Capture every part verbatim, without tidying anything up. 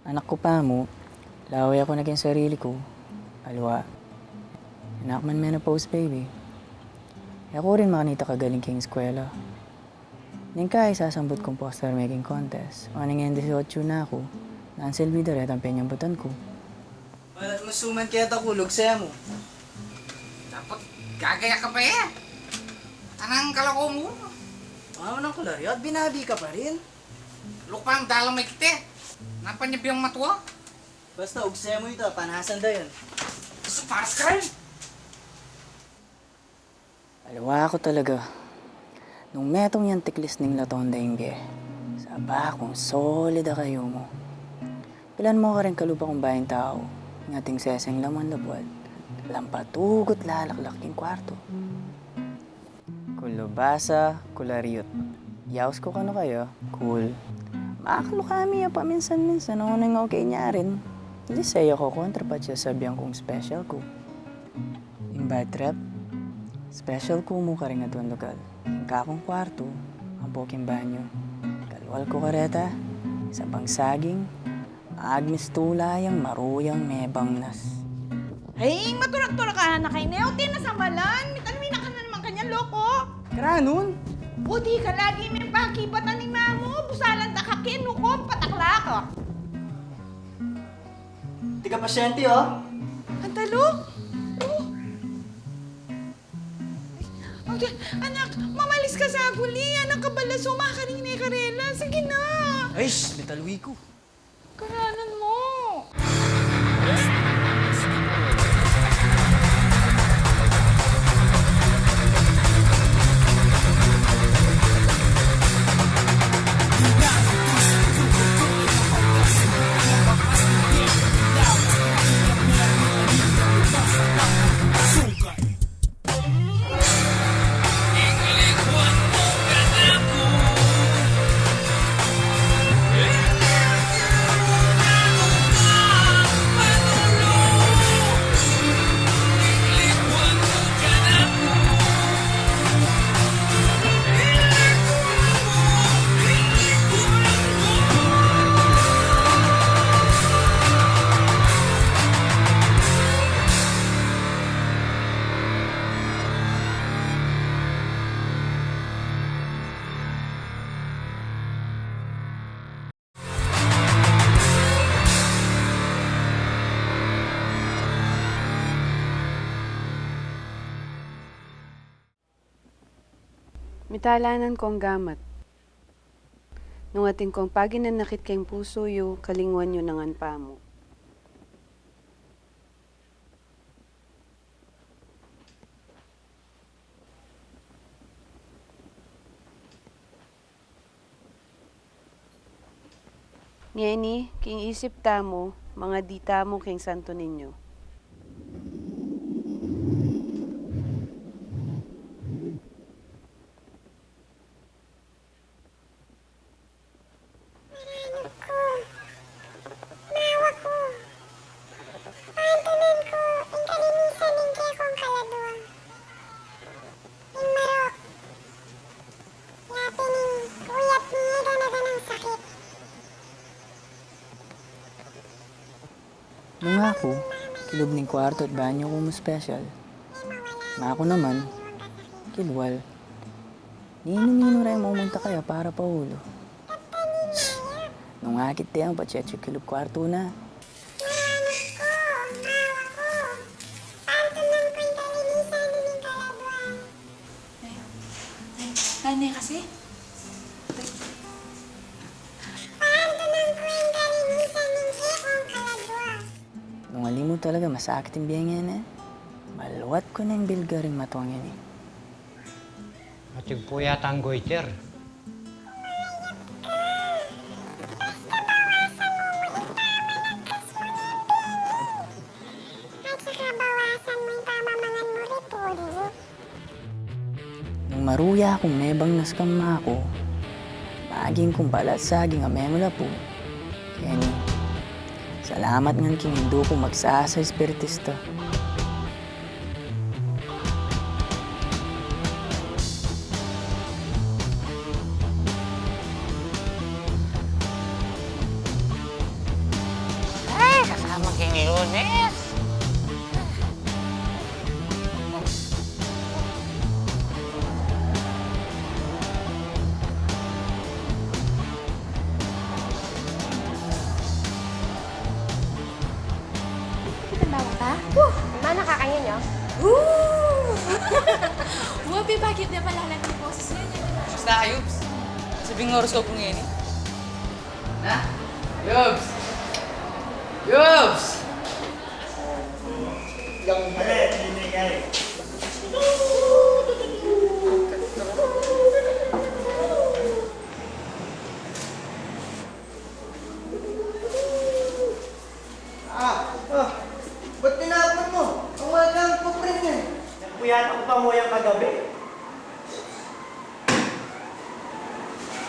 Anak ku pamu, lawe ku na king sarili ku, aliwa. Anak man menopause baby. E ku rin makanita kagaling king eskwela. Neng kai sasambut kung poster making contest, o neng e disiotsu na ku, nanu silbi da retang penyambutan ku? Balat mu suman keta ku, lugse mu. Dapat gagaya ka pa e. Tanang kalako mu. Ano nang kularyo at binabi ka pa rin? Lukpang dalang me keti. Napa nya biyang matua? Basta ugse mu ita, panasan da yan. Gusto paras ka rin. Aliwa ku talaga. Nung metung yang tiklis ning laton deng bie, saba kung solid a kayumu. Pilan mu karing kalupa kung bayung tau, ing ating seseng laman labuad, alang patugut lalaklak king kwartu. Kung lubasa, kularyut. Yaus ku kanu kaya, cool. Makaluka mi ya paminsan-minsan, o neng okay nya rin. Hindi saya ko kontra pa siya sabihan kung special ku. Ing bad trip, special ku mu karing aduang lugal. Ing kakung kwartu, ampo king banyu. Kalwal ku kareta, isa pang saging, agmistula yang maruyang mebangnas. Ay, maturak-turak a anak kayu ne, o, ti na samalan, mitan mi na ka na naman kanyan, loko. Karanun? O, di ka lagi meng pakibatan ning mamu, busalan da ka ken, nuko, patakla ka. Di ka pasyente, o. Ang talok? O. Ay, anak, mamalis ka sa guli, anak ka bala, suma ka rin e karela. Sige na. Ay, sh, metalwi ku. Karanun mu. Mitalanan kong gamat. Nung atin kong paginanakit keng pusu yu, kalinguan yu na ngan pamu. Ngeni, king isip tamu, mangadi tamu king Santo Niño. Maranuk ku, mawa ku, pantunan ku ing kalinisan ning kekong kaladua. Ing marok, yapin ing kuyat mi, e da na ganang sakit. Nung aku, kilub ning kwartu at banyu ku mu special. Maku naman, kilwal. Ninu-ninu reng mumunta kaya para paulu. Nung akit te, ang patsyatsu kilub kwartu na. Ay, ay, ay, kasi? Nung ali mu talaga masakit ing bie ngeni, maluat ku neng bilga ring matuang ini. Matigpu yatang goiter. At saka bawasan mu ing pamamangan mu ri pulyu. Nung maruya kung mebangnas kang maku, maging kung balat saging a mengulapu. Keni, salamat ngan king indu kung magsasa espiritista. Maging Lunes. Kita bawa ka? Woo! Mana ka kanyan, yo? Woo! Woo, bakit na pala lang yung boses niya? Basta, ayos. Sabi nga oras ko kung yan, eh. Na? Yobs! Yobs! Yang mali, binigay. Ah, ah. Ba't tinapon mo? Ang mahal ng kuprint eh. Yan po yata ang pamuyang kagabi.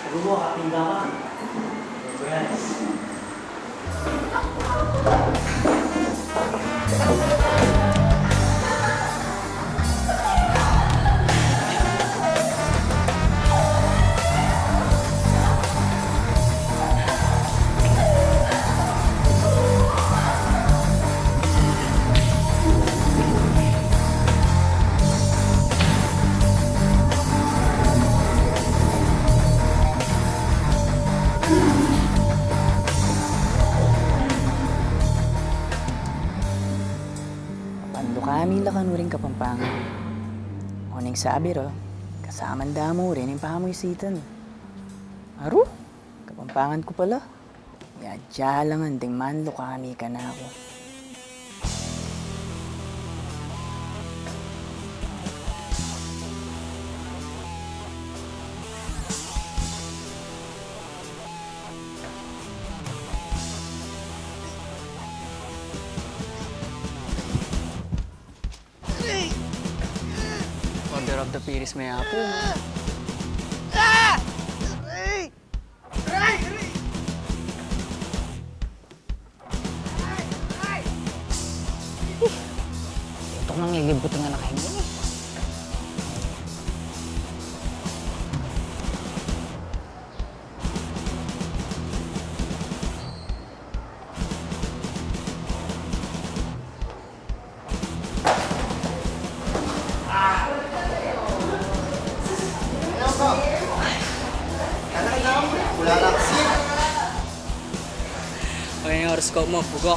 Siguro, kapinggan ka. Congrats. Panlukami la kanu ring Kapampangan. O ning sabi ra, kasaman da mu rin ing pamuisitan. Aru, Kapampangan ku pala. Yadya la ngan ding manlukami kanaku. Order of the Piris, may apu. Ito nang lilibut ng anak ini. Wala na kasi. Okay na yung horoscope mo, bugo.